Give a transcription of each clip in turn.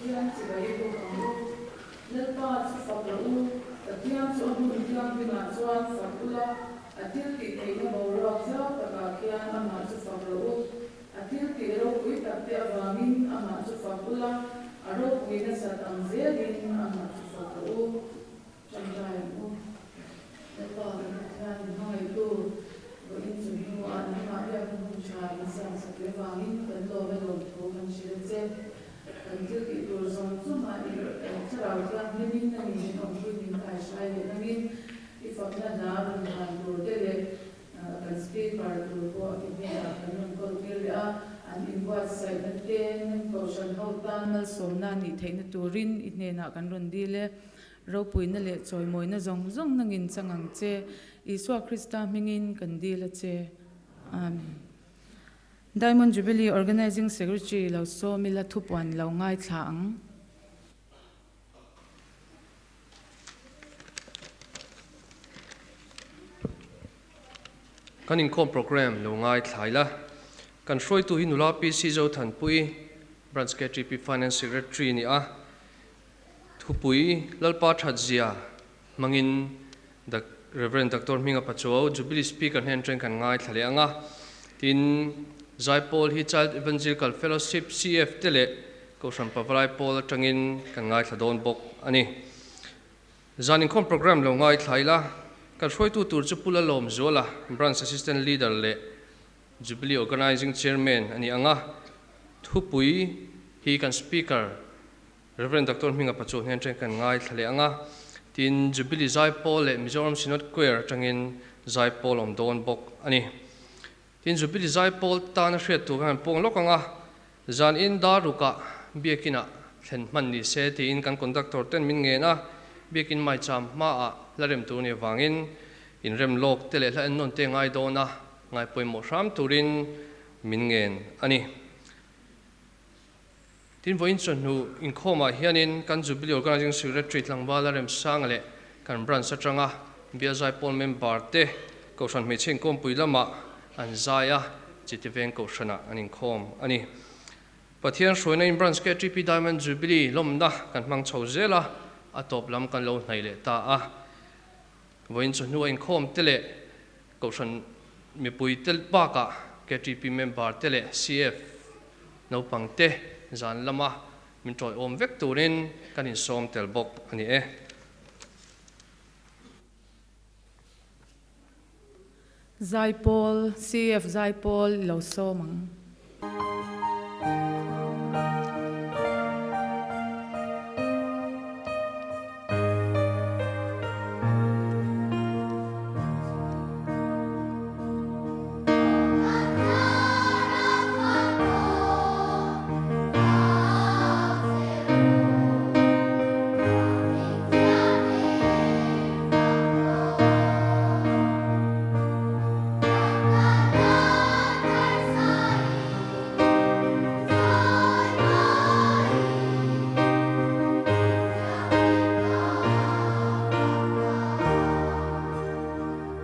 Pathian chibai i buk ang u. Lalpa chu fak rawh u, Pathian chu a hmun thianghlimah chuan fak ula, a thil tih theihna boruak zau takah khian amah chu fak rawh u. A thil tih ropui takte avangin amah chu fak ula, a ropui nasat ang zelin amah chu fak rawh u. Ṭangkai ang u. Lalpa kan Pathian min hmangaihtu, vawiin chu hnuah nangmah biakna hmun ṭha in siam sak leh vangin kan lawm e lawm thu kan hrilh a che. Kan thil tih tur zawng chungah i thlarau thianghlimin a ni min awmpui min kaihrai leh nangin i fakna hna rawn han tur te leh kan speaker tur pawh i hnenah kan rawn kawl tir leh a, an inbuatsaihna te nan kohhran ho tan malsawmna nih theihna turin i hnenah kan rawn dil e. Ropuina leh chawimawina zawng zawng nangin chang ang che, Isua Krista hmingin kan dil a che. Amen. Diamond Jubilee Organizing Secretary lo sawm ila thupuan lo ngaithla ang. Kan inkhawm program lo ngaithla ila. Kan hruaitu hi nula PC Zothanpuii, Branch KTP Finance Secretary ni a. Thupui Lalpa Thatzia hmangin Rev. Doctor Hminga Pachuau, Jubilee Speaker hnen atangin kan ngaithla leh ang a. Tin, Zaipawl hi Child Evangelical Fellowship, CF, te leh Kohhran Pavalai Pawl atangin kan ngaithla dawn bawk a ni. Zan inkhawm program lo ngaithla ila, kan hruaitu tur chu Pu Lalawmzuala, Branch Assistant Leader leh Jubilee Organising Chairman a ni ang a. Thupui hi kan Speaker Rev. Doctor Hminga Pachuan hian atangin kan ngaithla leh ang a, tin Jubilee Zaipawl leh Mizoram Synod Choir atangin Zaipawl awm dawn bawk a ni. Tin Jubilee Zaipawl tana hriat tur kan han pawng lawk ang a, zan in dar rukah Biakinah thlen hman ni se tiin kan conductor ten min ngen a, Biakin maicham hmaah hla rem tur ni avangin inrem lawk te leh hla ennawn te ngai dawn a, ngai pawimawh hram turin min ngen a ni. Tin, vawiin chawhnu inkhawmah hianin kan Jubilee Organising Secretary Tlangvala Remsanga leh kan Branch atanga Bialzai Pawl member te Kohhran Hmeichhe Inkhawmpui lamah an zai a, Chitiveng Kohhranah an inkhawm a ni. Pathian hruaina in Branch KTP Diamond Jubilee lawmna kan hmang chho zel a, a tawp lam kan lo hnaih leh ta a. Vawiin chawhnu a inkhawm te leh Kohhran mipui te bakah KTP member te leh CF naupang te zan lama min tawiawm vek turin kan insawm tel bawk a ni e. Zaipawl, CF Zaipawl i lo sawm ang.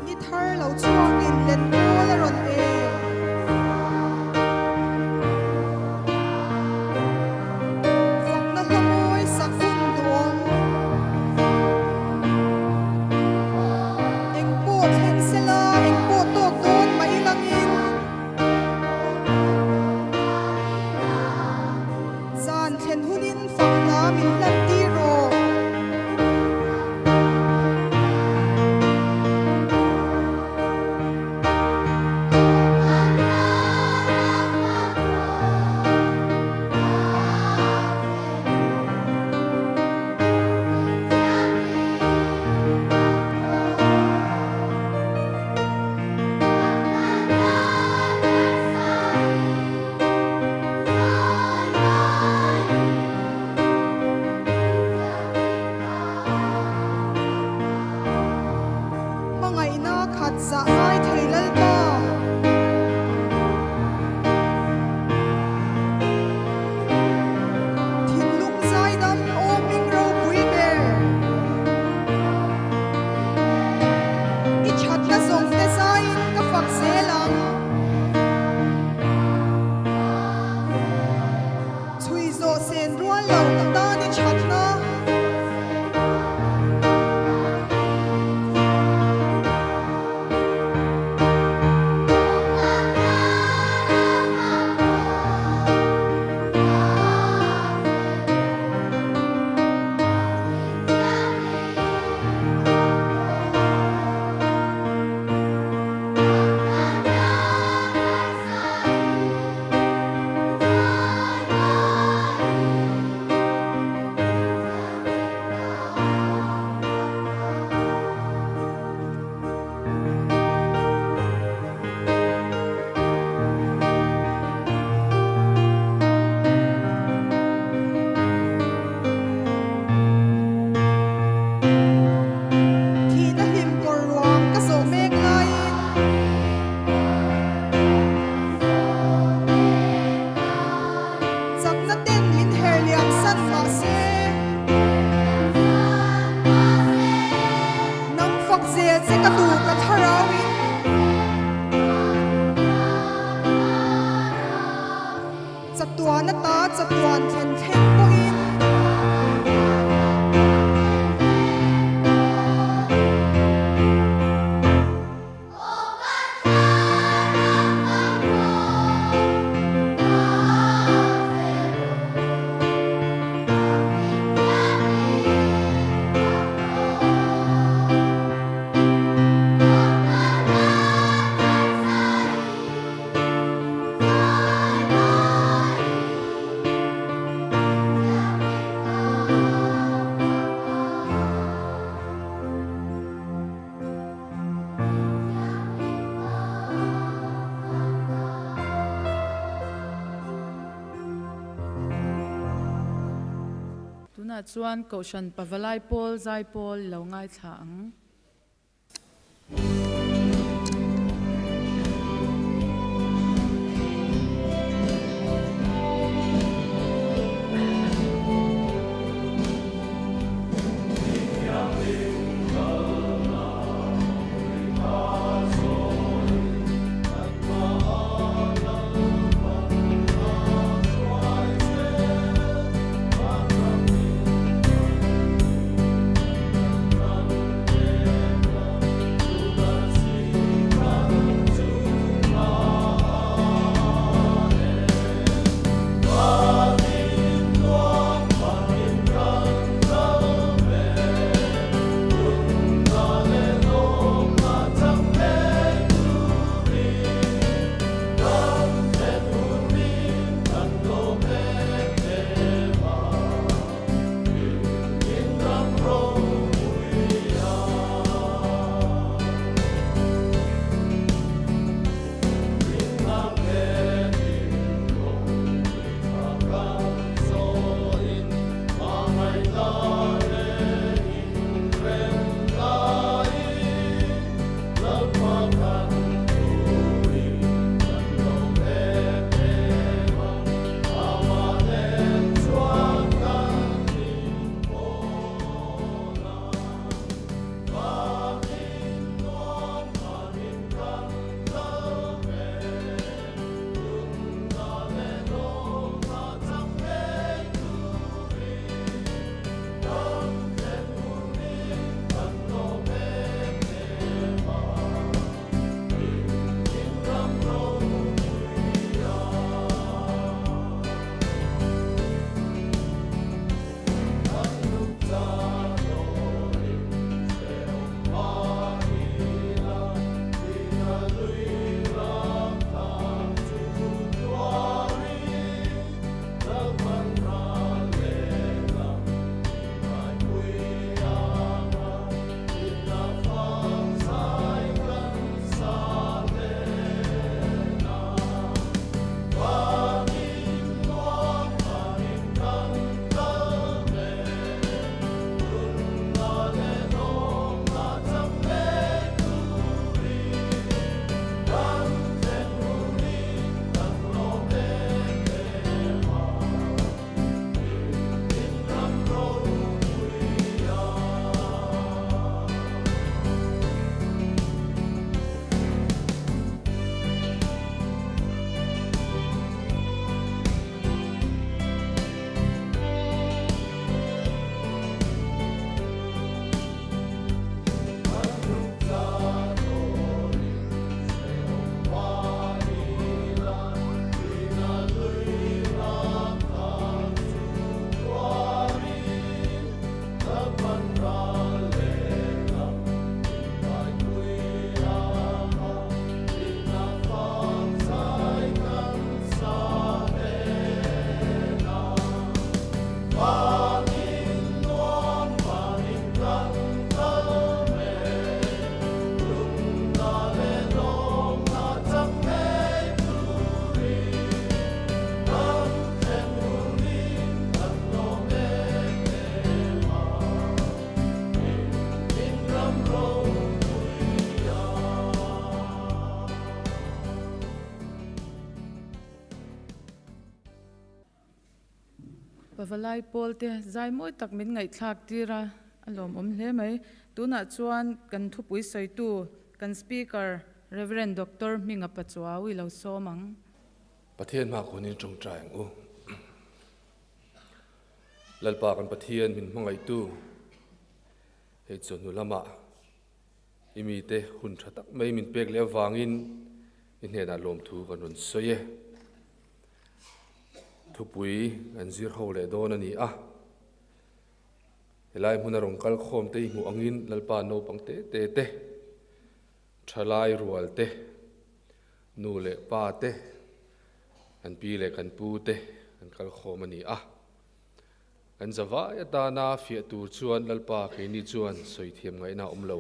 Ni thar lo chhuakin lenkawl a rawn eng. Fakna hla mawi sak hun duhawm. Eng pawh thleng sela, eng pawh tawk dawn mah ilangin. Zan thlen hunin fak hla min hlan tir rawh. Hmangaihna khat zah ngai thei Lalpa. Thinlung zaidam aw hming ropui ber. I thatna zawng te zaiin ka fak zel ang. Chhui zawh sen rual lo ka tan. Tunah chuan Kohhran Pavalai Pawl Zaipawl i lo ngaithla ang. Pavalai pawl te zai mawi tak min ngaihthlak tir a, a lawmawm hle mai. Tunah chuan kan thupui sawitu kan Speaker Rev. Doctor Hminga Pachuau i lo sawm ang. Pathian hma khunin tawngtai ang u. Lalpa kan Pathian min hmangaihtu hei chawhnu lamah i mite hun tha tak mai min pek leh avangin i hnenah lawmthu kan rawn sawi e. Thupui kan zir ho leh dawn a ni a. Helai hmuna rawn kal khawm te i hmuh angin Lalpa naupang te te te, thalai rual te, Nu leh pa te, kan pi leh kan pu te kan kal khawm a ni a. Kan zavai atana fiah tur chuan Lalpa keini chuan sawi thiam ngaihna a awm lo.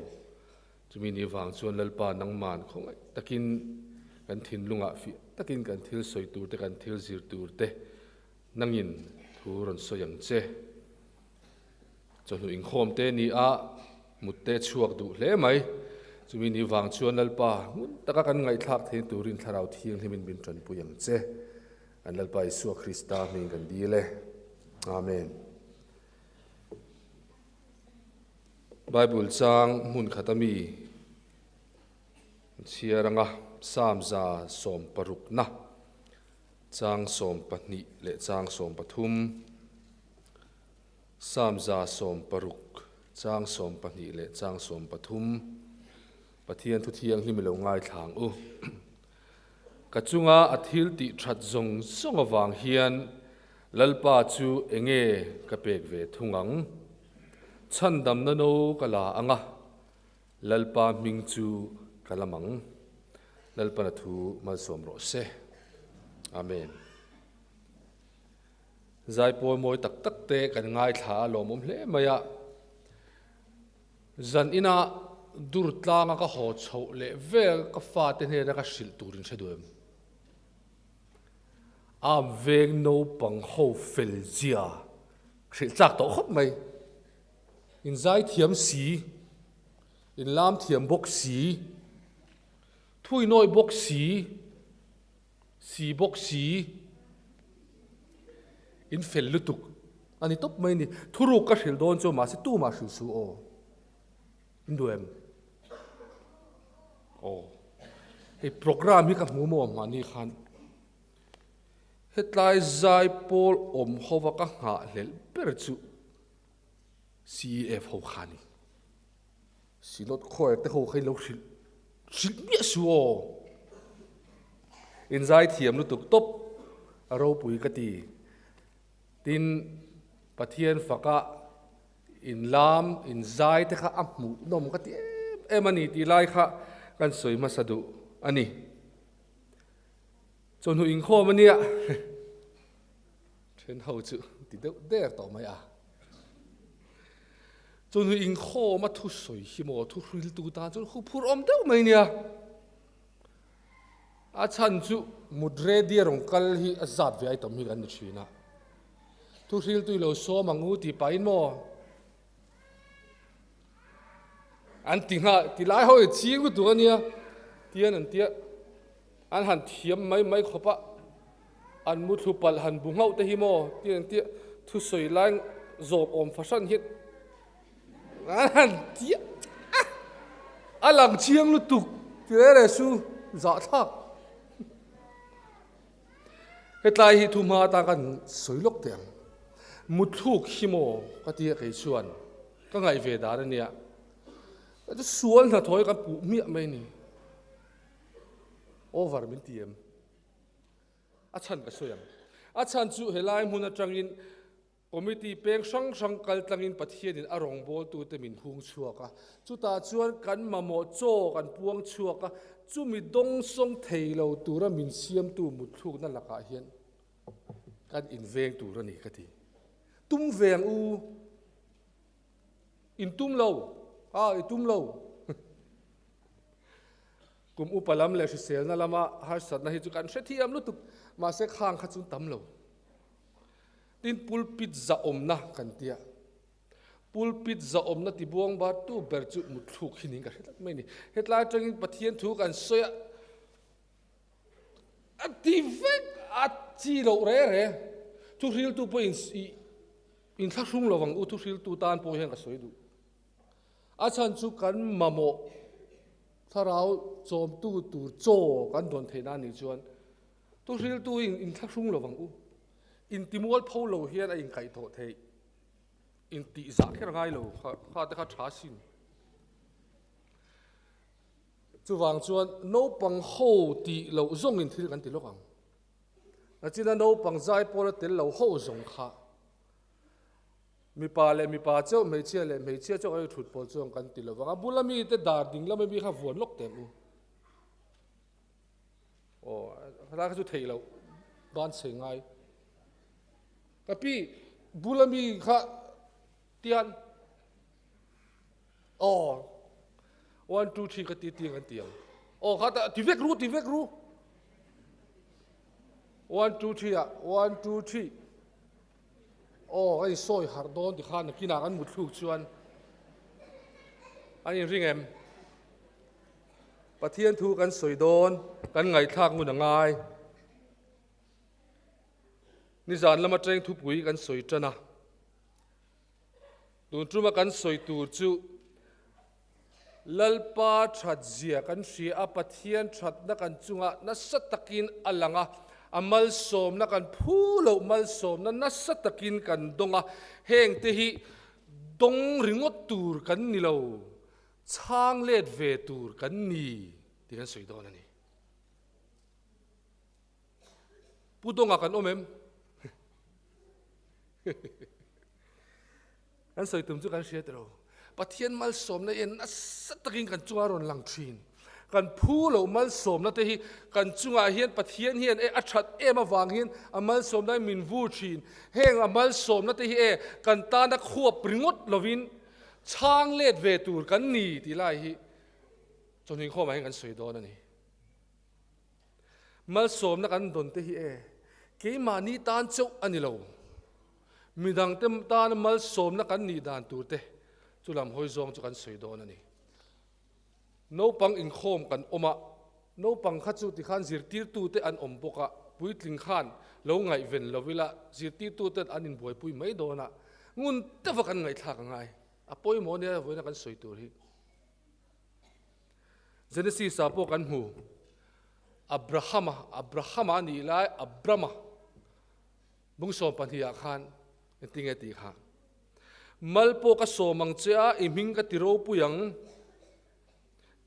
Chumi ni vang chuan Lalpa nangman khawngaih takin kan thinlungah fiah takin kan thil sawi tur te, kan thil zir tur te nangin thu rawn sawi ang che. Chawhnu inkhawm te ni a, mut te chhuak duh hle mai. Chumi ni vang chuan Lalpa ngun taka kan ngaihthlak theih turin Thlarau Thianghlimin min tanpui ang che. Kan Lalpa Isua Krista hming kan dil e. Amen. Bible chang hmun khat ami chhiar anga Psalm 160na chang 12 leh chang 13. Psalm 160 chang 12 leh chang 13. Pathian thu thianghlim i lo ngaithla ang u. Ka chunga a thil tih that zawng zawng avang hian Lalpa chu enge ka pek ve thung ang? Chhandamna no ka la ang a, Lalpa hming chu ka lam ang. Lalpana thu malsawm rawh se. Amen. Zaipawl mawi tak tak te kan ngaithla a lawmawm hle mai a. Zan ina dur tlanga ka haw chhoh leh vel ka fate hnena ka hrilh turin hre duh em? Am veng naupang ho fel zia hrilh chak tawh khawp mai. In zai thiam si, in lam thiam bawk si, thui nawi bawk si, si bawk si, in fel lutuk a ni tawp mai a ni. Thuruk ka hrilh dawn chu mahse tumah hrilh suh aw. In duh em? Aw. Hei program hi ka hmu maw mahni khan. Hetlai zai pawl awm hova ka nghah hlelh ber chu CEF ho kha a ni. Synod choir te ho kha in lo hrilh hrilh miah suh aw. In zai thiam lutuk tawp a ropui ka ti. Tin, Pathian faka in lam, in zai te kha a hmuhnawm ka ti em em a ni tih lai kha kan sawi hmasa duh a ni. Chawhnu inkhawm a nia, then ho chu ti deuh der tawh mai a. Chawhnu inkhawm a thusawi hi maw thu hriltu tan chuan huphurh awm deuh mai nia. A chhan chu mut ready a rawn kal hi a zat ve ai tam hi kan ni thin a. Thu hriltu i lo sawm ang u tih pahin maw an ti nghah ti lai ho i ching lutuk a nia tian an tia an han thiam mai mai khawp a an muthlu palh han bu nghauh te hi maw tian an tia thusawi lai zawm awm fahran hian an han tia a lang chiang lutuk ti reh reh su zahthlak hetlai hi thu hma atan kan sawi lawk teh ang muthluk hi maw ka tia kei chuan ka ngaih ve dan a nia sual hnathawh hi kan puh hmiah mai a ni over min ti em a chhan ka sawi ang a chhan chu helai hmun atangin Committee peng hrang hrang kal tlangin Pathianin a rawngbawltute min hung chhuak a, chutah chuan kan mamawh chaw kan puang chhuak a, chumi dawngsawng thei lo tura min siamtu mutthlukna lakah hian kan inveng tur a ni ka ti. Tum ve ang u. In tum lo. A, i tum lo. Kum upa lam leh hriselna lama harsatna hi chu kan hrethiam lutuk, mahse khang kha chu tam lo. Tin, pulpit zahawmna kan tia. Pulpit zahawmna tibuang bar tu ber chu mutthluk hi niin ka hre tlat mai a ni. Hetlai atangin Pathian thu kan sawi a, a ti vek a chi loh re re. Thuhriltu pawhin inthlahrung lo ang u, thuhriltu tan pawh hian ka sawi duh. A chhan chu kan mamawh thlarau chawmtu tur chaw kan dawn theihna a nih chuan Thuhriltu in inthlahrung lo ang u. Intimual pho lo hian a inkaihthawh theih. Intihzah kher ngai lo kha kha te kha tha sin. Chuvang chuan naupang ho tih loh zawngin thil kan ti lawk ang. Nachina naupang zai pawla tel lo ho zawng kha mipa leh mipa chauh, hmeichhia leh hmeichhia chauh a thut pawl chuan kan ti lovang. A bula mite dar ding lama mi kha vuan lawk teh ang u. Aw, helai kha chu theih loh ban chhe ngai. Ka pi bula mi kha tian aw 1 2 3 ka ti ti kan ti ang. Aw kha ta ti vek ru ti vek ru. 1 2 3 ah 1 2 3. Aw, kan insawi harh dawn ti khan nakinah kan mutthluk chuan an inring em? Pathian thu kan sawi dawn, kan ngaihthlak ngun a ngai. Nizan lama teng thupui kan sawi tan a. Tun tuma kan sawi tur chu Lalpa that zia kan hria a, Pathian thatna kan chungah nasa takin a lang a, a malsawmna kan phu loh malsawmna nasa takin kan dawng a, heng te hi dawng ringawt tur kan ni lo, chhang let ve tur kan ni tih kan sawi dawn a ni. Pu Dawnga kan awm em? Kan sawi tum chu kan hria tiro. Pathian malsawmna hian nasa takin kan chunga rawn lang thin. Kan phu loh malsawmna te hi kan chungah hian Pathian hian e a that em avang hian a malsawmna hi min vur thin. Heng a malsawmna te hi e kan tana khuap ringawt lovin chhang let ve tur kan ni tih lai hi chawhnu inkhawmah hian kan sawi dawn a ni. Malsawmna kan dawn te hi e, keimahni tan chauh a ni lo. Midangte tana malsawmna kan nih dan tur te chu lam hawi zawng chu kan sawi dawn a ni. Naupang inkhawm kan awm a, naupang kha chu tikhan zirtirtute an awm bawk a, puitling khan lo ngaihven lo ila zirtirtuten an inbuaipui mai dawn a, ngun deuha kan ngaihthlak a ngai. A pawimawh nia vawiina kan sawi tur hi. Genesis ah pawh kan hmu, Abrahama, Abrahama a nih lai Abrama bung 12 ah khan engtin nge tih kha? Mal pawh ka sawm ang che a, i hming ka ti ropui ang,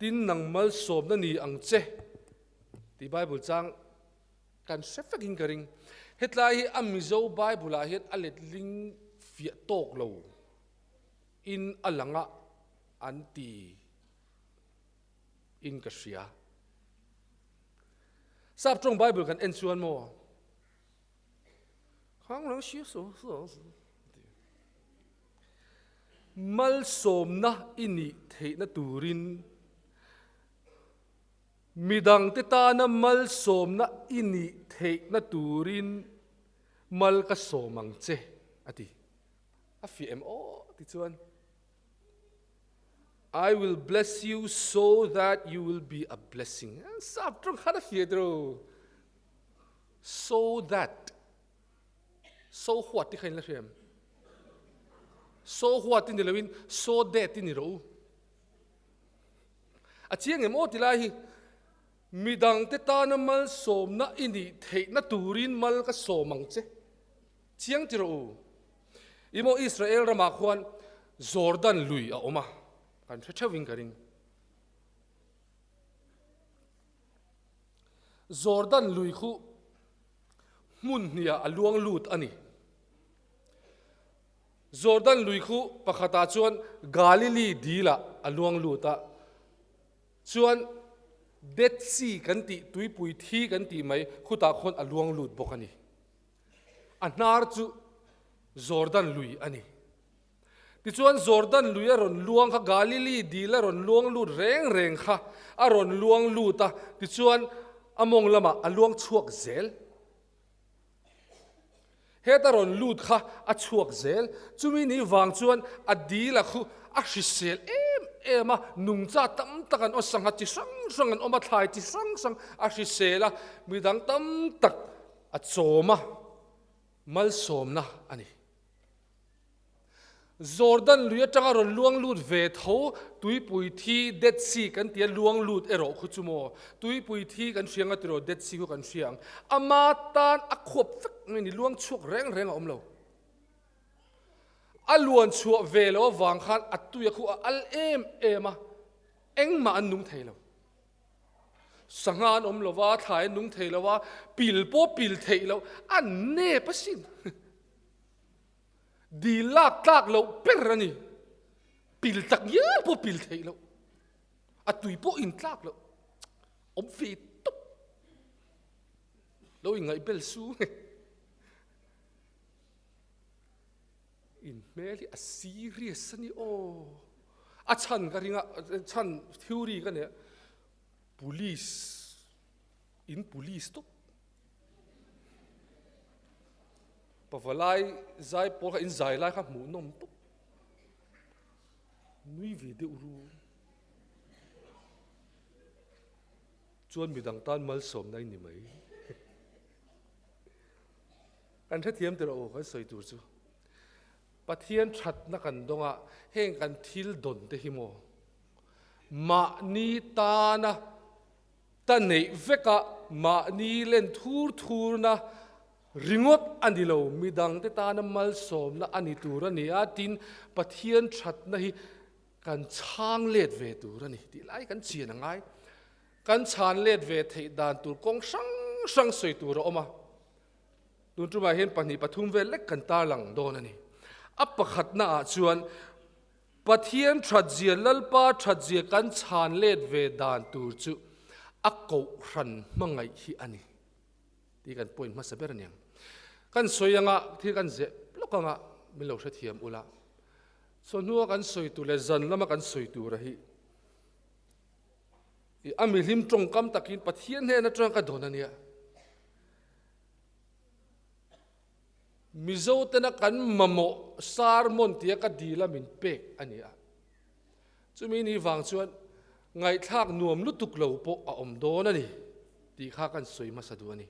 tin nang malsawmna ni ang che tih Bible chang kan hre vek in ka ring. Hetlai hi a Mizo Bible ah hian a letling fiah tawk lo in a lang a an ti in ka hria. Sap tawng Bible kan en chuan maw? Khang rang si so so Malsawmna i nih theihna turin midangte tana malsawmna i nih theihna turin mal ka sawm ang che a ti. A fiah em aw ti chuan. I will bless you so that you will be a blessing. Sap tawng khan a fiah tiro. So that. So what ti kha in la hriam. So what ti ni loin so that ti ni ro. A chiang em aw ti lai hi midang te tana malsawmna i nih theihna turin mal ka sawm ang che. Chiang ti rawh u. Emaw Israel ramah khuan Jordan lui a awm a, kan hre theuhin ka ring. Jordan lui khu hmun hniah a luang lut a ni. Jordan lui khu pakhatah chuan Galilee dilah a luang lut a, chuan Dead Sea kan tih tuipui thi kan tih mai khutah khuan a luang lut bawk a ni. A hnar chu Jordan lui a ni. Tichuan Jordan lui a rawn luang kha, Galilee dil a rawn luang lut reng reng kha a rawn luang lut a, tichuan a mawng lamah a luang chhuak zel. Heta rawn lut kha a chhuak zel. Chumi ni vang chuan a dil a khu a hrisel em em a, nungcha tam tak an aw, sangha chi hrang hrang an awm a, thlai chi hrang hrang a hrisel a, midang tam tak A chawm a, malsawmna a ni. Jordan lui atanga rawn luang lut ve tho tuipui thi Dead Sea kan tia luang lut erawh khu chu maw? Tuipui thi kan hria anga tiraw Dead Sea khu kan hria ang. Ama tan a khuap vek mai ni, luang chhuak reng reng a awm lo. A luan chhuah ve loh avang khan a tuia khu a al em em a, engmah an nung thei lo. Sangha an awm lo va, thlai an nung thei lo va, pil pawh pil theih loh, an nep asin. Dil lak tlak loh ber a ni. Pil tak ngial pawh pil theih loh. A tui pawh in tlak loh. Awm ve tawp. Lo ingaih bel su. In hmel hi a serious a ni aw. A chhan ka ring a, chhan theory ka nei a, police, in police tawp. Pavalai zai pawl kha in zai lai kha hmuh nawm tawp. Nui ve deuh ru. Chuan midang tan malsawmna i ni mai. Kan hrethiam tirh aw kan sawi tur chu. Pathian thatna kan dawng a, heng kan thil dawn te hi maw mahni tana ta neih vek a, mahni len thur thurna ringawt a ni lo, midangte tana malsawmna a ni tur a ni a, tin Pathian thatna hi kan chhang let ve tur a ni tih lai kan chian a ngai. Kan chhan let ve theih dan tur kawng hrang hrang sawi tur a awm a. Tun tumah hian pahnih pathum vel lek kan tarlang dawn a ni. A pakhatna ah chuan Pathian thatzia, Lalpa thatzia kan chhan let ve dan tur chu a kohhran hmangaih hi a ni tih kan point hmasa ber a niang. Kan sawi anga thil kan zeh lawk anga min lo hrethiam ula. Chawhnua kan sawi tur leh zan lama kan sawi tura hi i a mihlim tawngkam takin Pathian hnen atang ka dawn a nia. Mizo tena kan mamawh sermon tia ka dil a min pek a ni a. Chumi ni vang chuan ngaihthlak nuam lutuk lo pawh a awm dawn a ni tih kha kan sawi hmasa duh a ni.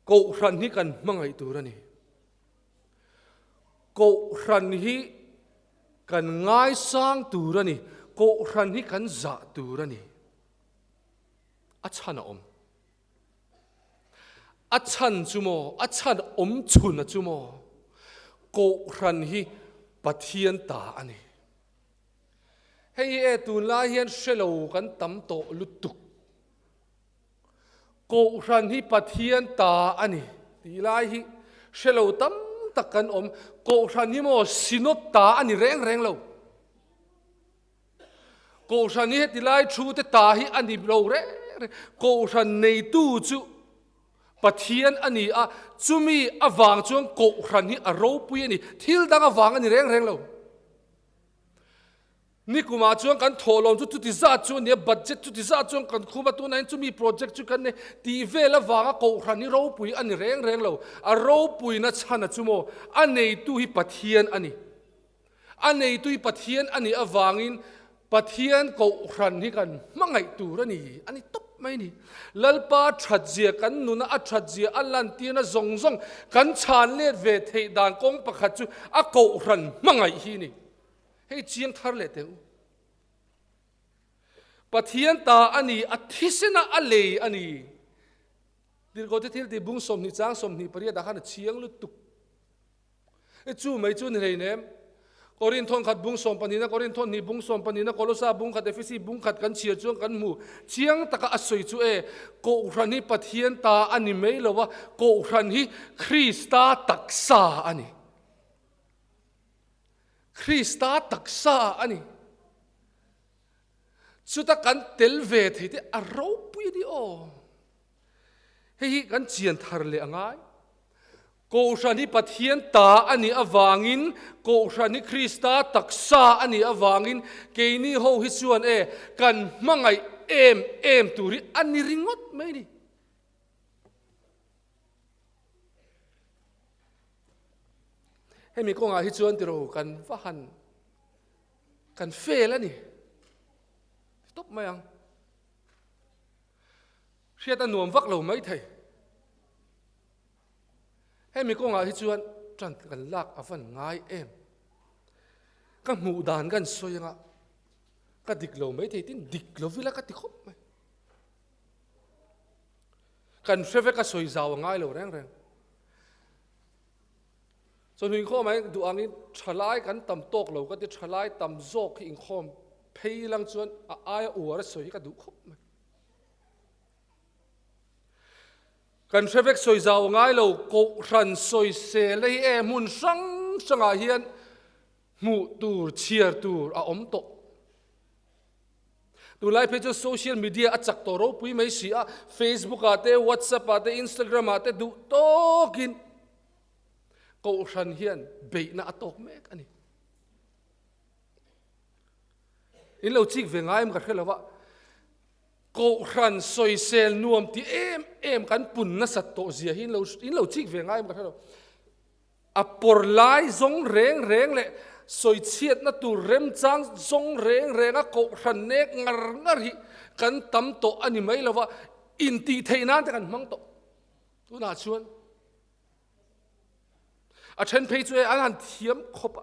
Kohhran hi kan hmangaih tur a ni. Kohhran hi kan ngaisang tur a ni. Kohhran hi kan zah tur a ni. A chhan a awm. A chhan chu maw? A chhan awm chhun a chu maw? Kohhran hi Pathian ta a ni. Hei hi e tunlai hian hrelo kan tam tawh lutuk. Kohhran hi Pathian ta a ni tih lai hi hrelo tam tak kan awm. Kohhran hi maw Synod ta a ni reng reng lo. Kohhran hi heti lai thu te ta hi a ni lo reng reng. Kohhran neitu chu Pathian a ni a, chumi avang chuan kohhran hi a ropui a ni. Thil dang avang a ni reng reng lo. Nikumah chuan kan thawhlawm chu chuti zat chu a ni a, budget chuti zat chuan kan khum a, tunah hian chumi project chu kan nei tih vel avanga kohhran hi ropui a ni reng reng lo. A ropuina chhana chu maw, a neitu hi Pathian a ni. A neitu hi Pathian a nih avangin Pathian kohhran hi kan hmangaih tur a ni, a ni tawp mai a ni. Lalpa thatzia kan nuna a thatzia a lantirna zawng zawng kan chhan let ve theih dan kawng pakhat chu a kohhran hmangaih hi a ni. Hei chiang thar leh teh u. Pathian ta a ni, a thisena a lei a ni. Tirhkohte thil tih bung 20 chang 28 ah khan a chiang lutuk. I chu mai chu ni hleinem. Korin thawn khat bung sawm pahnihna, Korin thawn hnih bung sawm pahnihna, Kolosa bung khat, Efesi bung khat kan chhiar chuan kan hmu chiang taka a sawi chu e, Kohhran hi Pathian ta a ni mai lo a, Kohhran hi Krista taksa a ni. Krista taksa a ni. Chuta kan tel ve thei te a ropui a ni aw. Hei hi kan chian thar leh a ngai. Kohhran hi Pathian ta a nih avangin, Kohhran hi Krista taksa a nih avangin keini ho hi chuan e kan hmangaih em em tur hi a ni ringawt mai a ni. Hemi kawngah hi chuan tiraw kan va han kan fail a ni. Ti tawp mai ang. Hriat a nuam vak lo mai thei. Hemi kawngah hi chuan tan kan lak a van ngai em. Ka hmuh dan kan sawi anga ka dik lo mai thei tin dik lo vila ka ti khawp mai. Kan hre vek a sawi zau a ngai lo reng reng. Chawhnu inkhawm ah hian duh angin thalai kan tam tawk lo ka ti, thalai tam zawk hi inkhawm phei lang chuan a aia uar a sawi hi ka duh khawp mai. Kan hre vek sawi zau a ngai lo, Kohhran sawisel na hi e hmun hrang hrangah hian hmuh tur, chhiar tur a awm tawh. Tunlai phei chu social media a chak tawh ropui mai si a, Facebook ah te, WhatsApp ah te, Instagram ah te duh tawkin Kohhran hian beihna a tawk mek a ni. In lo chik ve ngai em ka hre lo a, Kohhran sawisel nuam ti em em kan pun nasat tawh zia hi in lo chik ve ngai em ka hre lo. A pawr lai zawng reng reng leh sawichhiatna tur remchang zawng reng renga kohhran nek ngar ngar hi kan tam tawh a ni mai lo va, intih theih nan te kan hmang tawh. Tunah chuan a then phei chu e an han thiam khawp a,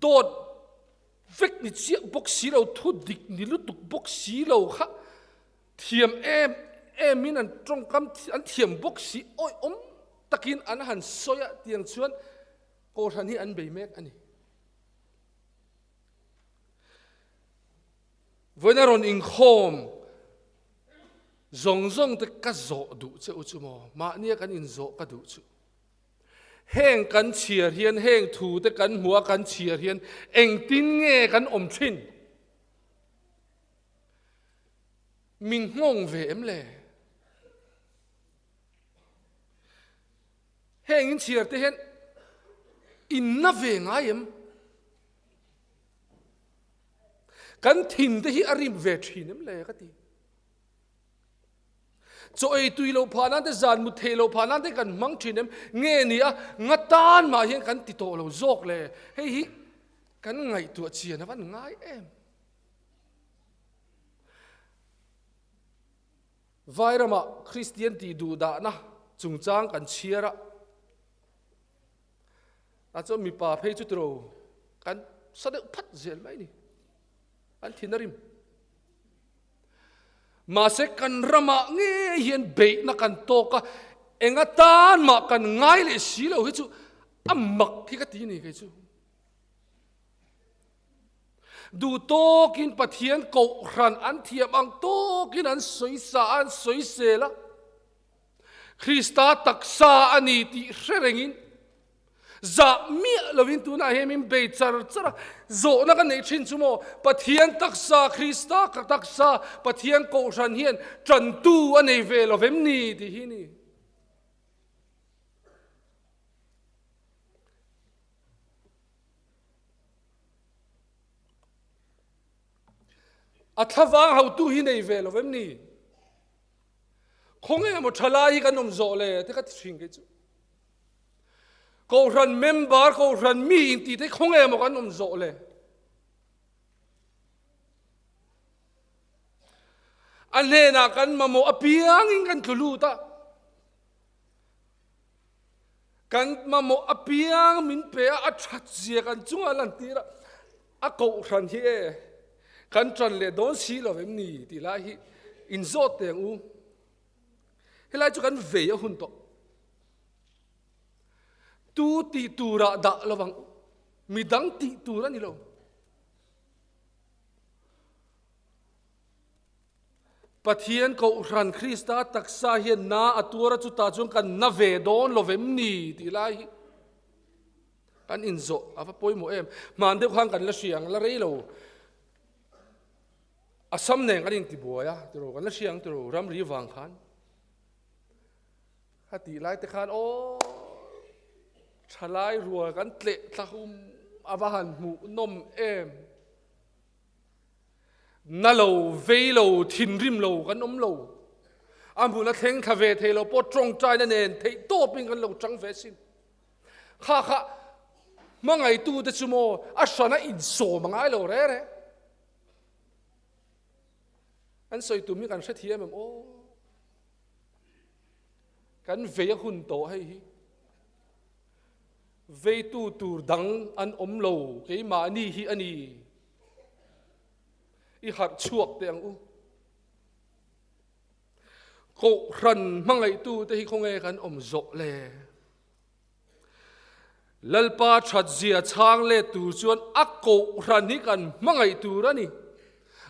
dawt vek ni chiah bawk si lo, thu dik ni lutuk bawk si lo kha Thiam em emin an tawngkam an thiam bawk si awihawm takin an han sawi a tiang chuan Kohhran hi an bei mek a ni. Vawiin a rawn inkhawm zawng zawng te ka zawh duh che u chu maw? Mahnia kan inzawh ka duh chu. Heng kan chhiar hian heng thu te kan hmuh a kan chhiar hian engtin nge kan awm thin? Min nghawng ve em le? Heng in chhiar te hian in na ve ngai em? Kan thin te hi a rim ve thin em le ka ti. Chaw ei tui lo phah nan te zan mut theih lo phah nan te kan hmang thin em? Nge ni a nga tan mah hian kan ti tawh lo zawk le? Hei hi kan ngaihtuah chian a van ngai em? Vairamah Kristian tih duhdahna chungchang kan chhiar a, tah chuan mipa phei chu tiro kan sa deuh phat zel mai ni, an thin a rim. Mahse kan ramah ngei hian beihna kan tawk a, eng atan mah kan ngai leh si lo hi chu a mak hi ka ti ni kei chu. Duh tawkin Pathian kohhran an thiam ang tawkin an sawisa a, an sawisel a. Krista taksa a ni tih hre rengin zah miah lovin tunah hian min bei char char a. Zawhna ka neih thin chu maw, Pathian taksa, Krista taksa, Pathian kohhran hian tantu a nei ve lo vem ni tih hi a ni. A thlavang hotu hi nei ve lo em ni? Khawnge emaw thalai hi kan awm zawh le te ka ti thin kei chu. Kohhran member, kohhran mi inti te khawnge emaw kan awm zawh le. A hnenah kan mamawh apiangin kan tlu lut a. Kan mamawh apiang min pe a, a that zia kan chungah a lantir a, a kohhran hi e kan tan leh dawn si lo em ni tih lai hi inzawt teh ang u. Helai chu kan vei a hun tawh. Tu tih turah dah lo vang u, midang tih tur a ni lo. Pathian Kohhran Krista taksa hian na a tuar a, chutah chuan kan na ve dawn lo vem ni tih lai hi kan inzawh a va pawimawh em. Hman deuh khan kan la hria ang, la rei lo. Assam nen kan intibuai a tiraw, kan la hria ang tiraw ramri vang khan. A tih lai te khan aw thalai rual kan tleh thlahum a va han hmuh nawm em. Na lo, vei lo, thinrim lo kan awm lo. A hmun a thleng thla ve thei lo pawh tawngtaina nen theih tawpin kan lo chang ve asin. Kha kha hmangaitute chu maw a hrana insawm a ngai lo re re. An sawi tum hi kan hrethiam em aw. Kan vei a hun tawh hei hi. Veitu tur dang an awm lo keimahni hi a ni. I harh chhuak teh ang u. Kohhran hmangaihtute hi khawnge kan awm zawh le? Lalpa thatzia chhang let tur chuan a kohhran hi kan hmangaih tur a ni.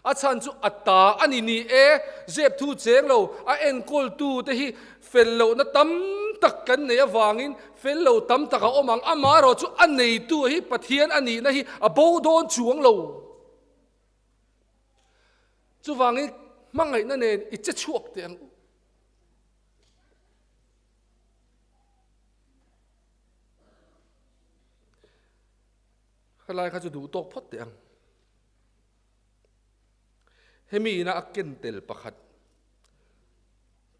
A chhan chu a ta a ni ni e, zep thu cheng lo, a enkawltute hi fel lohna tam tak kan nei avangin fel lo tam tak a awm ang, amaherawh chu a neitu hi Pathian a nihna hi a bo dawn chuang lo. Chuvangin hmangaihna nen i che chhuak teh ang u. Helai kha chu duh tawk phawt teh ang. Hemi ina a ken tel pakhat.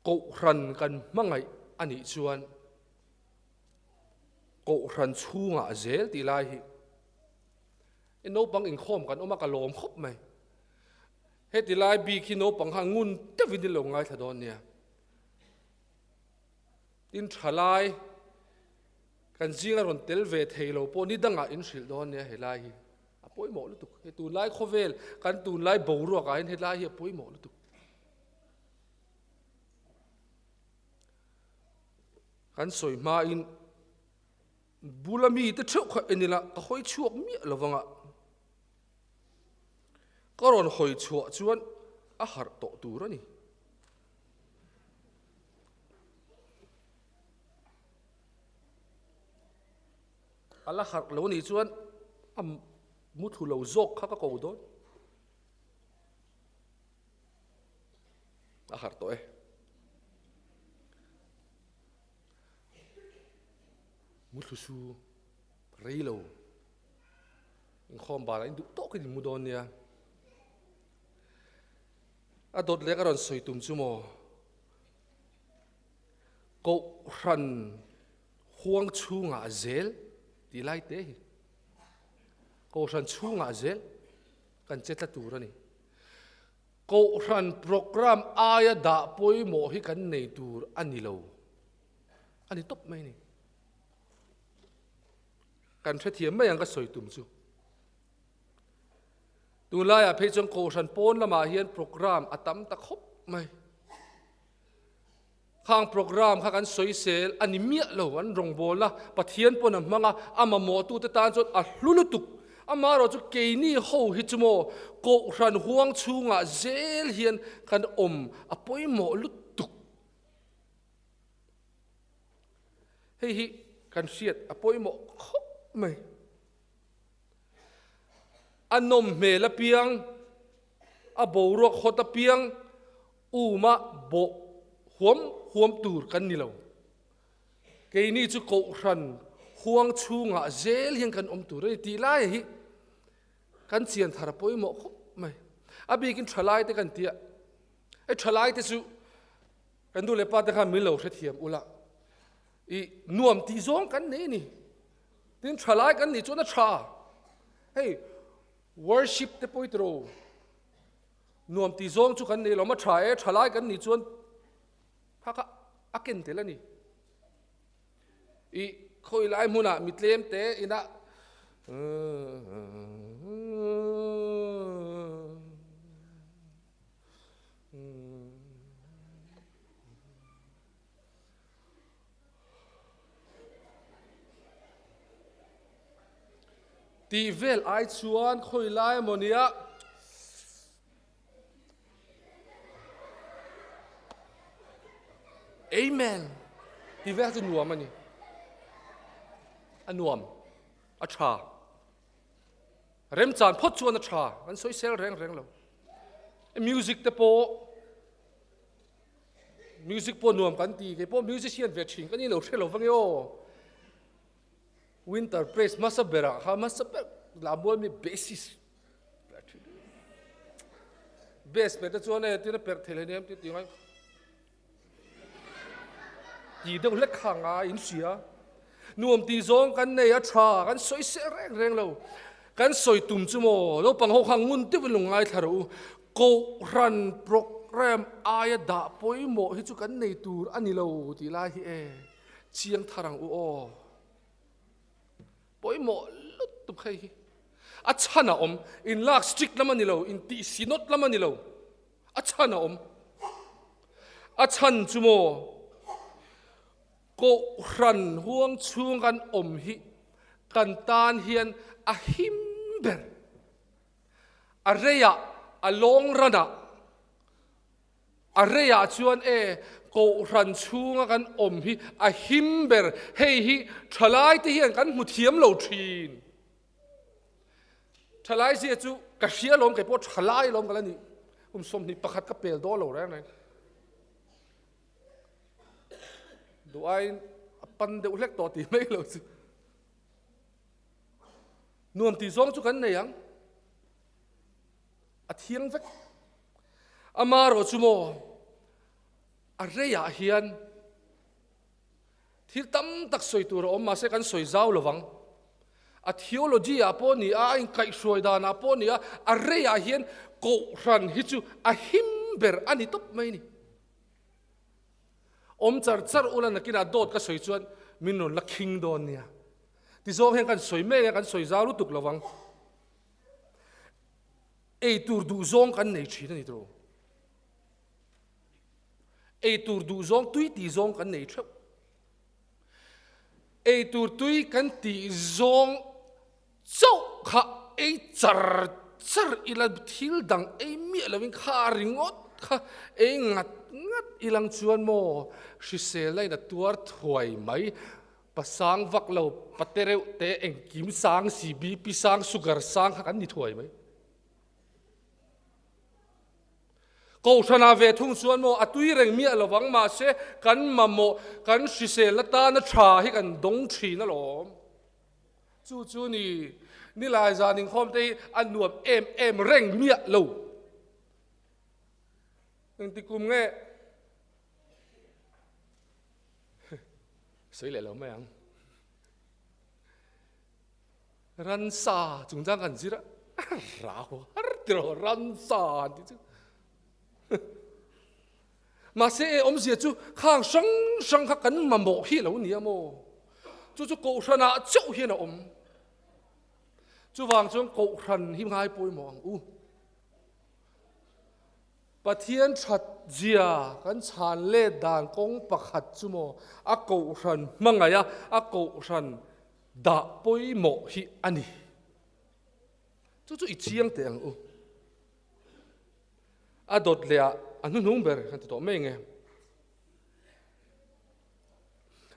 Kohhran kan hmangaih a nih chuan Kohhran chhungah zel tih lai hi i naupang inkhawm kan awm a, ka lawm khawp mai. Heti lai bik hi naupang khan ngun deuhin in lo ngaithla dawn nia. Tin thalai kan zinga rawn tel ve thei lo pawh ni dangah in hrilh dawn nia helai hi a pawimawh lutuk. Hei tunlai khawvel kan tunlai boruakah hian helai hi a pawimawh lutuk. Kan sawi hmain bula mite theuh kha en ila ka hawi chhuak miah lo vanga ka rawn hawi chhuah chuan a harh tawh tur a ni. A la harh lo nih chuan a muthlu lo zawk kha ka ko dawn. A harh tawh e. Muthlu su rei lo. Inkhawm banah in duh tawkin in mu dawn nia. A dawt leh ka rawn sawi tum chu maw? Kohhran huang chhungah zel tih lai te hi. Kohhran chhungah zel kan che tla tur a ni. Kohhran program aia dah pawimawh hi kan nei tur a ni lo. A ni tawp mai a ni. Kan hrethiam mai ang ka sawi tum chu. Tunlaiah phei chuan Kohhran pawn lamah hian program a tam ta khawp mai. Khang program kha kan sawisel a ni miah lo, an rawngbawlna Pathian pawn a hmang a, a mamawhtute tan chuan a hlu lutuk. Amaherawh chu keini ho hi chu maw Kohhran huang chhungah zel hian kan awm a pawimawh lutuk. Hei hi kan hriat a pawimawh khawp mai. A nawm hmel apiang, a boruak hawt apiang uma bawh huam huam tur kan ni lo. Keini chu Kohhran huang chhungah zel hian kan awm tur a ni tih lai hi kan chian thar a pawimawh khawp mai. A bikin thalaite kan tia, e thalaite chu kan nu leh pa te khan min lo hrethiam ula, i nuam tih zawng kan nei a ni. Tin thalai kan nih chuan a tha. Hei worship te pawh i tiro. Nuam tih zawng chu kan nei lo, a tha e, thalai kan nih chuan kha kha a ken tel a ni. I khawi lai hmunah mi tlem te inah Tih vel ai chuan khawi lai emaw nia Amen tih vel chu nuam a ni. A nuam, a tha. Remchan phawt chuan a tha, an sawisel reng reng lo. Music te pawh Music pawh nuam kan ti, kei pawh musician ve thin ka ni lo hre lo vang e aw. Winter praise hmasa berah kha hmasa ber la mual mi bassist bass pe te chuan e tina perh thei hlei nem ti ti ngai ti deuh hlek kha nga in hria nuam ti zawng kan nei a tha kan sawi sel reng reng lo Kan sawi tum chu maw, naupang ho kha ngun deuhin lo ngaithla rawh u. Kohhran programme aia dah pawimawh hi chu kan nei tur a ni lo tih lai hi e, chiang thar ang u aw. Pawimawh lutuk hei hi. A chhan a awm, in lak strict lam a ni lo, in tih sinawt lam a ni lo. A chhan a awm. A chhan chu maw, Kohhran huang chhung kan awm hi kan tan hian a him ber. A reiah, a lawng ranah, a reiah chuan e Kohhran chhunga kan awm hi a him ber. Hei hi thalaite hian kan hmu thiam lo thin. Thalai zia chu ka hria lawm, kei pawh thalai lawm ka la ni. Kum 21 ka pel dawn lo reng reng. Duh aiin a pan deuh hlek tawh tih mai lo chu. Nuam tih zawng chu kan nei ang. A thiang vek. Ama erawh chu maw? A reiah hian thil tam tak sawi tur a awm, mahse kan sawi zau lo vang. A theology ah pawh ni a, a inkaihhruai danah pawh ni a, a reiah hian kohhran hi chu a him ber a ni tawp mai a ni. Awm char char ula nakinah dawt ka sawi chuan min rawn la khing dawn nia. Tizawng hian kan sawi mek a, kan sawi zau lutuk lo vang. Ei tur duh zawng kan nei thin a ni tawh. Ei tur duh zawng tui tih zawng kan nei theuh. Ei tur tui kan tih zawng chauh kha ei char char ila thil dang ei miah lovin kha ringawt kha ei ngat ngat ilang chuan maw hriselna in a tuar thuai mai. Pasang vak lo pate reuh te engkim sang si BP sang sugar sang kha kan ni thuai mai. Kohhranah ve thung chuan maw a tui reng miah lovang mahse kan mamawh kan hriselna tana tha hi kan dawng thin alawm. Chu chu ni nilai zan inkhawm te hi a nuam em em reng miah lo. Engti kum nge sawi leh lo mai ang. Ransa chungchang kan zir a, rau har tiraw ransa an tih chu. Mahse e awmzia chu khang hrang hrang kha kan mamawh hi a lo ni a maw? Chu chu kohhranah chauh hian a awm. Chuvang chuan kohhran hi ngai pawimawh ang u. Pathian that zia kan chhan let dan kawng pakhat chu maw a kohhran hmangaih a, a kohhran dah pawimawh hi a ni. Chu chu i chiang teh ang u. A dawt leh ah a hnuhnung ber kan ti tawh mai nge.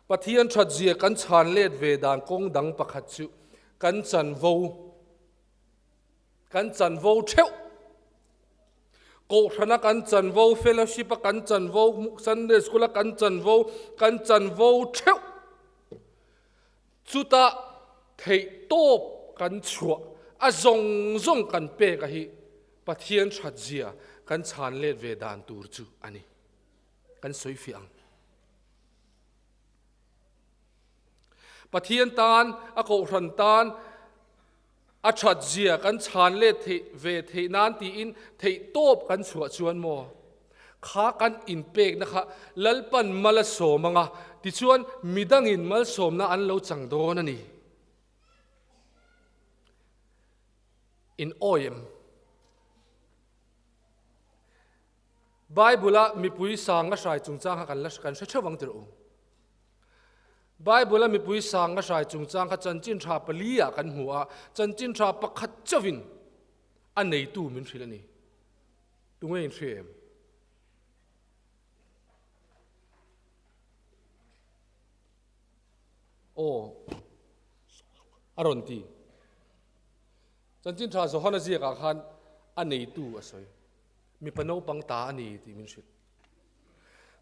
Pathian that zia kan chhan let ve dan kawng dang pakhat chu kan chanvo Kan chanvo theuh. Kohhrana kan chanvo, fellowship a kan chanvo, Sunday school a kan chanvo, kan chanvo theuh. Chutah theih tawp kan chhuah a zawng zawng kan pek a hi Pathian that zia kan chhan let ve dan tur chu a ni. Kan sawi fiah ang. Pathian tan, a kohhran tan, A that zia kan chhan let theih ve theih nan tiin theih tawp kan chhuah chuan maw? Kha kan inpekna kha Lalpan mal a sawm anga, tichuan midangin malsawmna an lo chang dawn a ni. In awi em? Bible-a mipui sanga hrai chungchang kha kan la kan hre theuh ang tirh u. Bible-a mipui sanga hrai chungchang kha chanchin tha pali-ah kan hmu a, chanchin tha pakhat chauhin a neitu min hrilh a ni. Tunge in hria em? Aw, a rawn ti. Chanchin tha Johana ziakah khan a neitu a sawi. Mipa naupang ta a ni tih min hrilh.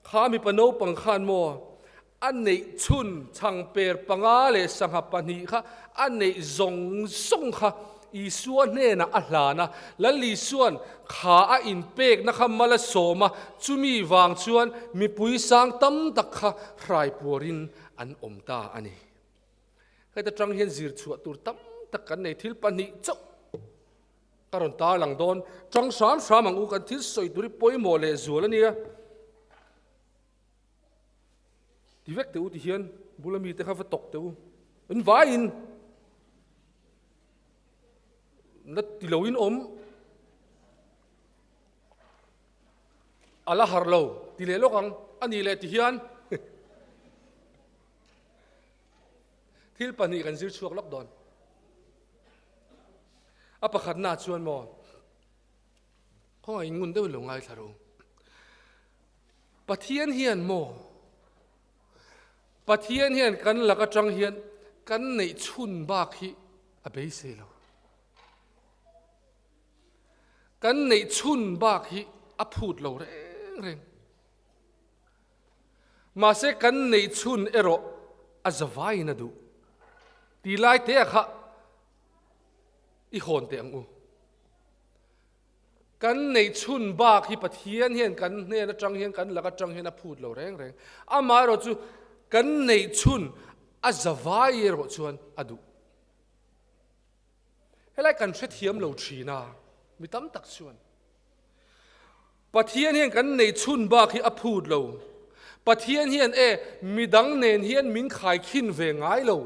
Kha mipa naupang khan maw a neih chhun chhangper panga leh sangha pahnih kha a neih zawng zawng kha Isua hnenah a hlan a, Lal Isua'n kha a inpekna kha mal a sawm a, chumi vang chuan mipui sang tam tak kha hraipuarin an awm ta a ni. Heta tang hian zir chhuah tur tam tak kan nei thil pahnih chauh. Ka rawn tarlang dawn. Tang hram hram ang u, kan thil sawi tur hi pawimawh leh zual a nia. Ti vek teh u ti hian bula mite kha va tawk teh u. In vaiin na ti loin awm a la harh lo ti leh lawk ang a nih leh ti hian thil pahnih kan zir chhuak lawk dawn. A pakhatna chuan maw, khawngaih ngun deuhin lo ngaithla rawh u. Pathian hian maw, Pathian hian kan lak atang hian kan neih chhun bak hi a beisei lo. Kan neih chhun bak hi a phut lo reng reng. Mahse kan neih chhun erawh a zavaiin a duh. Ti lai te kha i hawn teh ang u. Kan neih chhun bak hi Pathian hian kan hnen atang hian kan lak atang hian a phut lo reng reng. Amaherawh chu kan neih chhun a zavai erawh chuan a duh. Helai kan hrethiam lo thin a, mi tam tak chuan. Pathian hian kan neih chhun bak hi a phut lo. Pathian hian e midang nen hian min khaikhin ve ngai lo.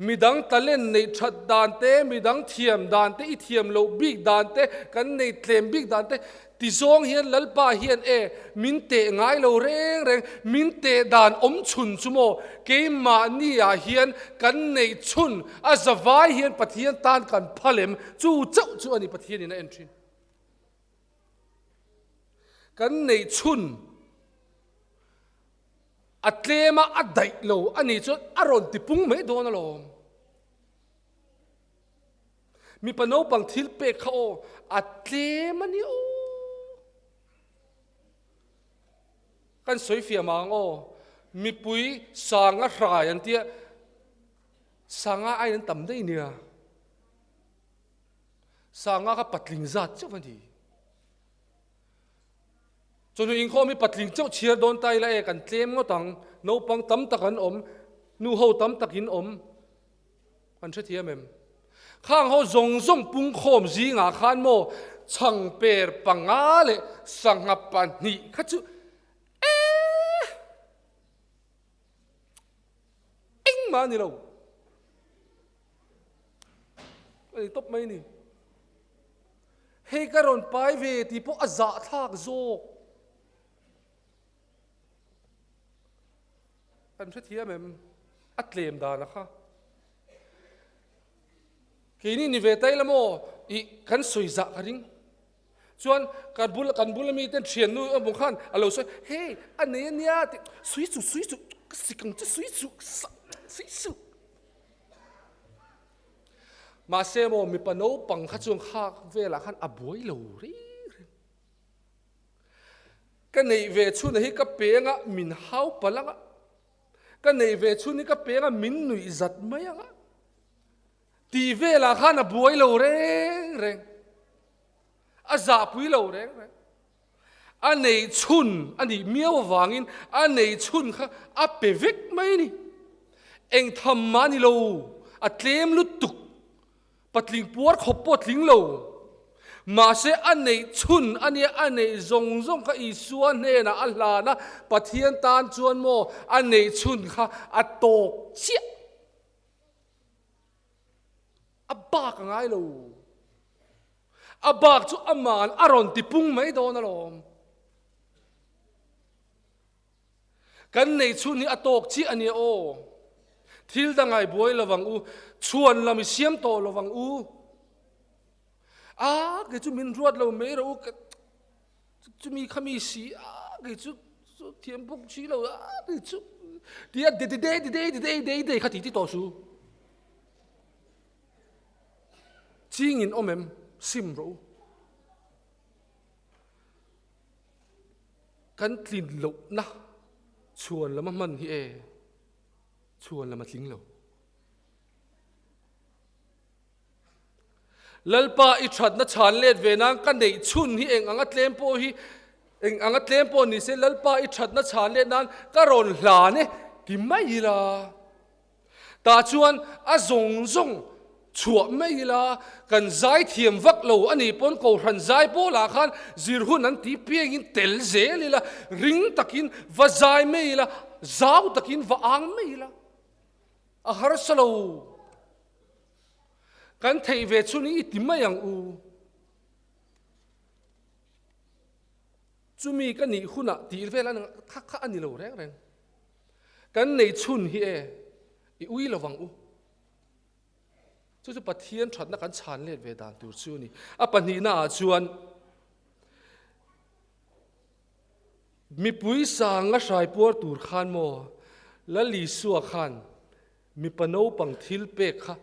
Midang talent neih that dan te, midang thiam dan te, i thiam loh bik dan te, kan nei tlem bik dan te ti zawng hian Lalpa hian e min teh ngai lo reng reng, min teh dan awm chhun chu maw keimahni ah hian kan neih chhun a zavai hian Pathian tan kan phal em chu chauh chu a ni Pathian in a en thin. Kan neih chhun. A tlem a, a daih lo a nih chuan a rawn ti pung mai dawn alawm. Mipa naupang thil pek kha aw, a tlem a ni aw. Kan sawi fiah mah ang aw, mipui sanga hrai an tia, sanga aiin an tam daih nia. Sanga kha patling zat chauh a ni. Chawhnu inkhawm hi patling chauh chhiar dawn ta ila e, kan tlem ngawt ang, naupang tam tak an awm, nu ho tam tak in awm, kan hrethiam em? Khang ho zawng zawng pungkhawm zingah khan maw chhangper panga leh sangha pahnih kha chu eh engmah a ni lo, a ni tawp mai a ni. Hei ka rawn pai ve tih pawh a zahthlak zawk. Kan hrethiam em? A tlem dan a kha. Keini ni ve tai la maw? I kan sawi zah ka ring. Chuan kan bul kan bula mi ten thiannu emaw khan a lo sawi hei a nei a nia tih sui chu sui chu ka sik ang che sui chu sui chu. Mahse maw mipa naupang kha chuan khak velah khan a buai lo reng reng. Ka neih ve chhun hi ka peng a min hau palh ang a, ka neih ve chhun hi ka peng a min nuih zat mai ang a tih velah khan a buai lo reng reng. A zahpui lo reng reng. A neih chhun a nih miau avangin a neih chhun kha a pe vek mai a ni. Eng tham mah a ni lo, a tlem lutuk, patling puar khawp pawh a tling lo. Mahse a neih chhun a nia, a neih zawng zawng kha Isua hnenah a hlan a, Pathian tan chuan maw a neih chhun kha a tawk chiah. A bak a ngai lo. A bak chu aman a rawn ti pung mai dawn alawm. Kan nei chhun hi a tawk chiah a nia aw. Thil dang ai buai lovang u, chhuan lam i siam tawh lovang u. A kei chu min ruat lo mai rawh u, chumi khami si a kei chu thiam bawk si lo a kei chu tia de de de de de de de kha ti ti tawh su. Chingin awm em? Sim rawh u. Kan tlin lohna chhuan lama hman hi e, chhuan lama tling lo. Lalpa i thatna chhan let ve nan ka neih chhun hi eng anga tlem pawh hi eng anga tlem pawh ni se Lalpa i thatna chhan let nan ka rawn hlan e ti mai ila. Tah chuan a zawng zawng chhuah mai ila, kan zai thiam vak lo a nih pawn Kohhran zai pawlah khan zir hun an tih piangin tel zel ila, ring takin va zai mai ila, zau takin va ang mai ila, a harsa lo. Kan theih ve chhun hi i ti mai ang u. Chumi ka nih hunah tih vel a kha kha a ni lo reng reng. Kan nei chhun hi e, i ui lo vang u. Chu chu Pathian thatna kan chhan let ve dan tur chu a ni. A pahnihna ah chuan mipui sanga hrai puar tur khan maw Lal Isua khan mipa naupang thil pek kha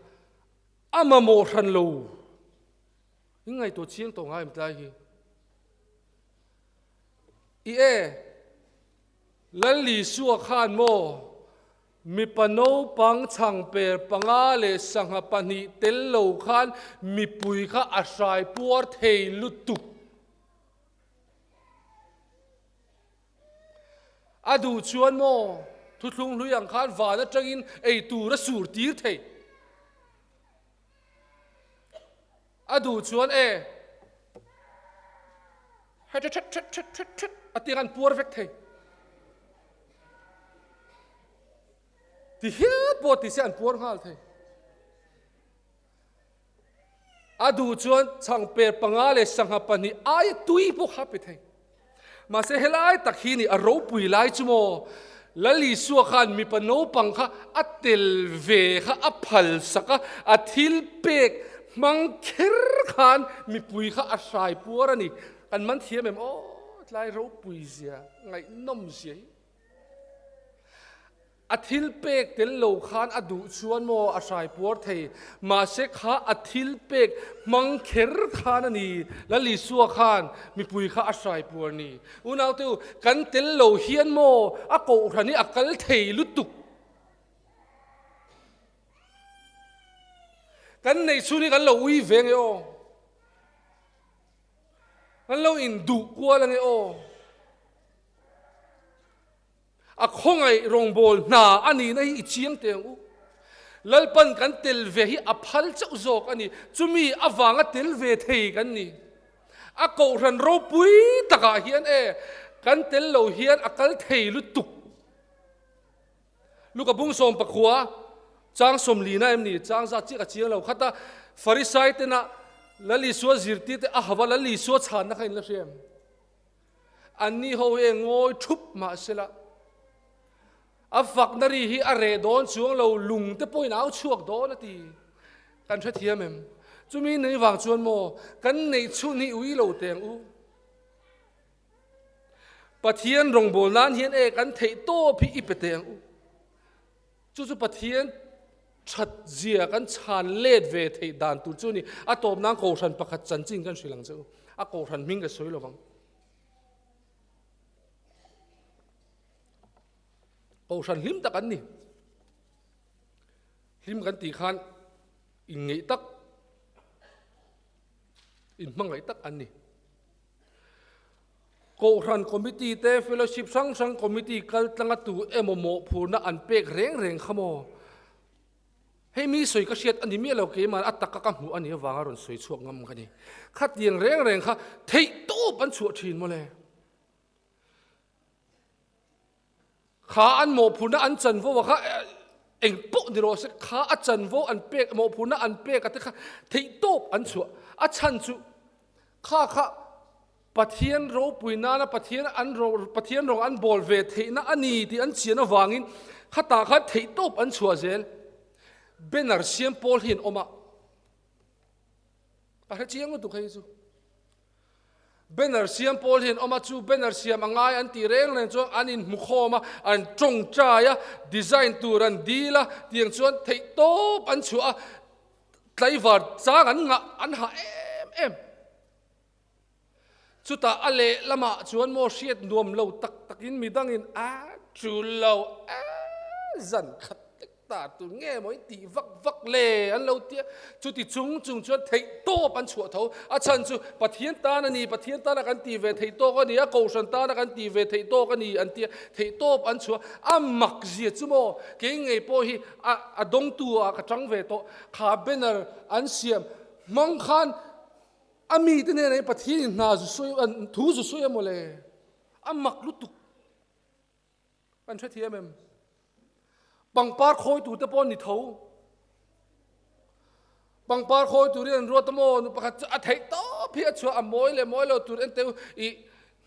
a mamawh hran lo. In ngaihtuah chiang tawh ngai em tlai hi? I e, Lal Isua khan maw? Mipa naupang chhangper panga leh sangha pahnih tel lo khan mipui kha a hrai puar thei lutuk. A duh chuan maw thuthlung hlui ang khan van atangin ei tur a sur tir thei. A duh chuan e he thet thet thet thet thet a tiang an puar vek thei. Ti hial pawh ti se an puar nghal thei. A duh chuan chhangper panga leh sangha pahnih aia tui pawh kha pe thei. Mahse helai tak hi ni a ropui lai chu maw Lal Isua khan mipa naupang kha a tel ve kha a phal sak a, a thil pek hmang kher khan mipui kha a hrai puar a ni. Kan man thiam em aw tlai ropui zia ngaihnawm zia hi. A thil pek tel lo khan a duh chuan maw a hrai puar thei, mahse kha a thil pek hmang kher khan a ni, Lal Isua khan mipui kha a hrai puar ni. Unaute u, kan tel lo hian maw a kohhran hi a kal thei lutuk. Kan neih chhun hi kan lo ui ve nge aw. Kan lo induh kual ange aw. A khawngaih rawngbâwl hna a nihna hi i chiang teh ang u. Lalpan kan tel ve hi a phal chauh zawk a ni. Chumi avanga tel ve thei kan ni. A kohhran ropui takah hian e, kan tel lo hian a kal thei lutuk. Luka bung sawm pakhua chang sawmlina em ni? Chang zat chiah ka chiang lo. Khata Farisai tena Lal Isua zirtirte a hava Lal Isua chhanna kha in la hria em? Anni ho hi ngawi thup mah sela, a fakna ri hi a reh dawn chuang lo, lung te pawhin a au chhuak dawn a ti. Kan hrethiam em? Chumi nei vang chuan maw kan neih chhun hi ui lo teng u. Pathian rawngbâwl nân hian e kan theih tawp hi i pe teng u. Chu chu Pathian that zia kan chhan let ve theih dan tur chu a ni. A tawp nan Kohhran pakhat chanchin kan hrilh ang che u. A Kohhran hming ka sawi lovang. Kohhran hlim tak an ni. Hlim kan tih khan inngeih tak, inhmangaih tak an ni. Kohhran Committee te Fellowship hrang hrang Committee kal tlanga tu emaw mawhphurna an pek reng reng kha maw? Hei mi sawi ka hriat a ni miah lo keimah a taka ka hmuh a nih avanga rawn sawi chhuak ngam ka ni. Khatiang reng reng kha theihtawp an chhuah thin mawle. Kha an mawhphurna an chanvo a kha eng pawh ni rawh se kha a chanvo an pek mawhphurna an pek a te kha theihtawp an chhuah a chhan chu kha kha Pathian ropui nana Pathian an Pathian rawng an bawl ve theihna a ni tih an chian avangin khatah khan theihtawp an chhuah zel banner siam pawl hi an awm a ka hre chiang lutuk hei chu. Banner siam pawl hi an awm a, chu banner siam a ngai an tih reng reng chuan an inhmu khawm a, an tawngtai a, design tur an dil a, tiang chuan theih tawp an chhuah a, tlaivar chang an ngah an hah em em. Chutah a lehlamah chuan maw hriat nuam lo tak takin midangin a tul lo a zan khat lek ta tur nge maw i tih vak vak le an lo tia chuti chung chung chuan theih tawp an chhuah tho a chhan chu Pathian tan a ni Pathian tana kan tih ve theih tawk a ni a Kohhran tana kan tih ve theih tawk a ni an tia theih tawp an chhuah a mak zia chu maw kei ngei pawh hi a a dawngtu ah ka tang ve tawh kha banner an siam hmang khan a mite hnenah hian Pathian in hna zu sawi thu zu sawi a maw le a mak lutuk. Kan hrethiam em? Pangpar khawi te pawh ni tho. Pangpar khawi turin an ruat a maw? Nu pakhat chu a theih tawp hi a chhuah a mawi leh mawi lo tur en teu i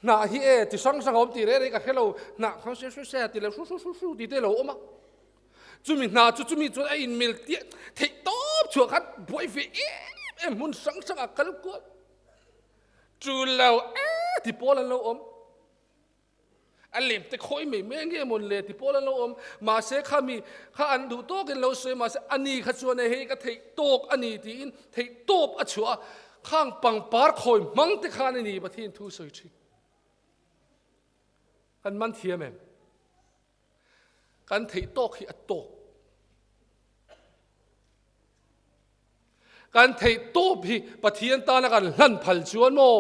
hnah hi e ti hrang hrang a awm tih reng reng ka hre lo. Hnah kha hre hre hre ti leh hru hru hru hru tih te lo awm a. Chumi hnah chu chumi chuan a inmil tiah theih tawp chhuah khan buai ve em em hmun hrang hrang a kal kual. Tul lo e ti pawl an lo awm. A lem te khawi mai mai nge mawn le ti pawl an lo awm. Mahse kha mi kha an duh tawkin lo sawi mahse a ni kha chuan e hei ka theih tawk a ni tiin theih tawp a chhuah a, khang pangpar khawi hmang te khan a ni Pathian thu sawi thin. Kan man thiam em? Kan theih tawk hi a tawk. Kan theih tawp hi Pathian tana kan hlan phal chuan maw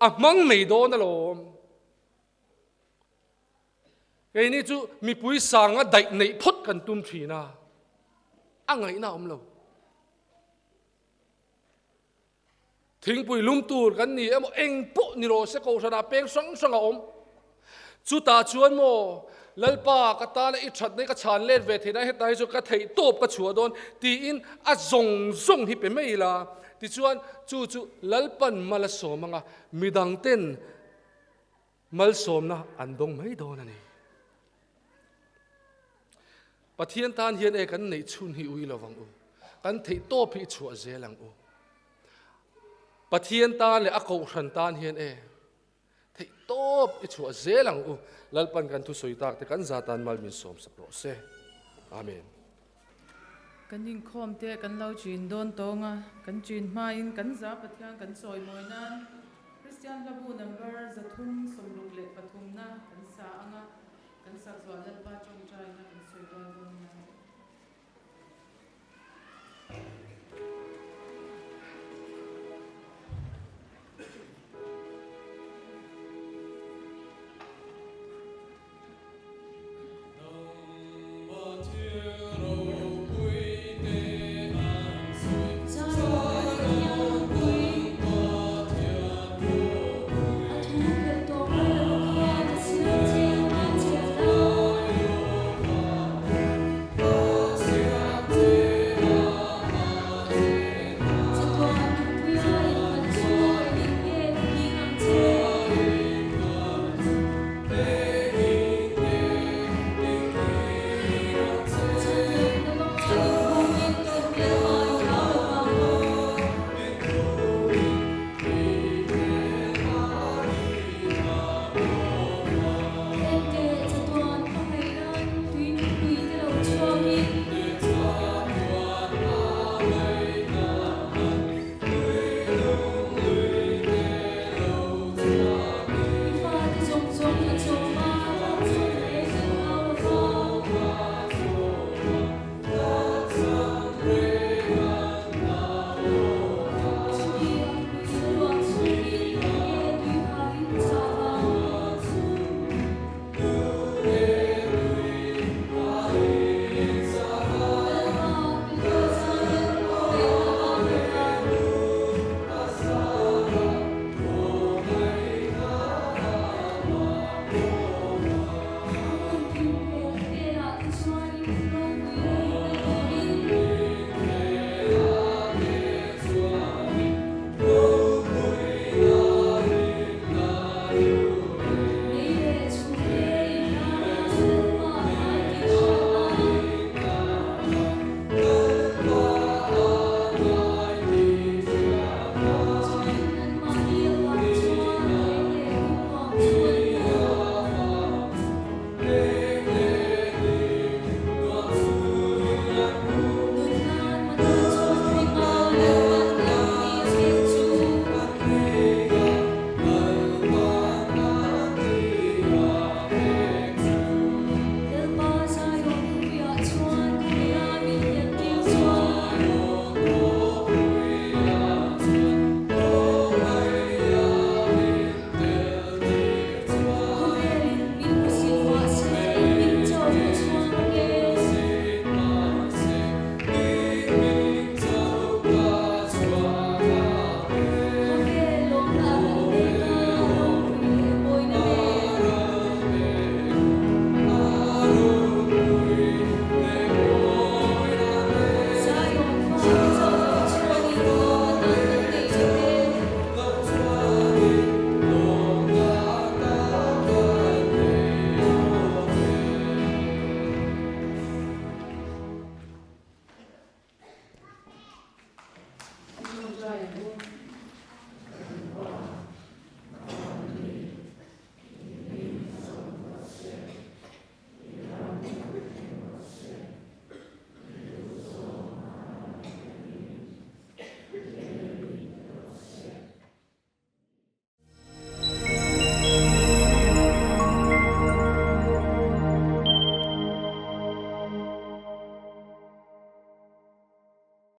a hmang mai dawn alawm. Keini chu mipui sanga daih neih phawt kan tum thin a, a ngaihna a awm lo. Thingpui lum tur kan ni emaw eng pawh ni rawh se kohhranah peng hrang hrang a awm. Chutah chuan maw Lalpa ka tana i thatna hi ka chhan let ve theihna hetlai hi chu ka theih tawp ka chhuah dawn tiin a zawng zawng hi pe mai ila tichuan chu chu Lalpan mal a sawm anga midang ten malsawmna an dawng mai dawn a ni. Pathian tan hian e kan neih chhun hi ui lo vang u. Kan theih tawp hi i chhuah zel ang u. Pathian tan leh a kohhran tan hian e theih tawp i chhuah zel ang u. Lalpan kan thusawi tak te kan za tan mal min sawm sak rawh se. Amen. Kan inkhawm te kan lo chin dawn tawng a, kan chin hmain kan za Pathian kan chawi mawi nan Kristian hlabu number 363 na kan sa ang a, kan sak zuah Lalpa tawngtaina kan sawi rual dawn nia.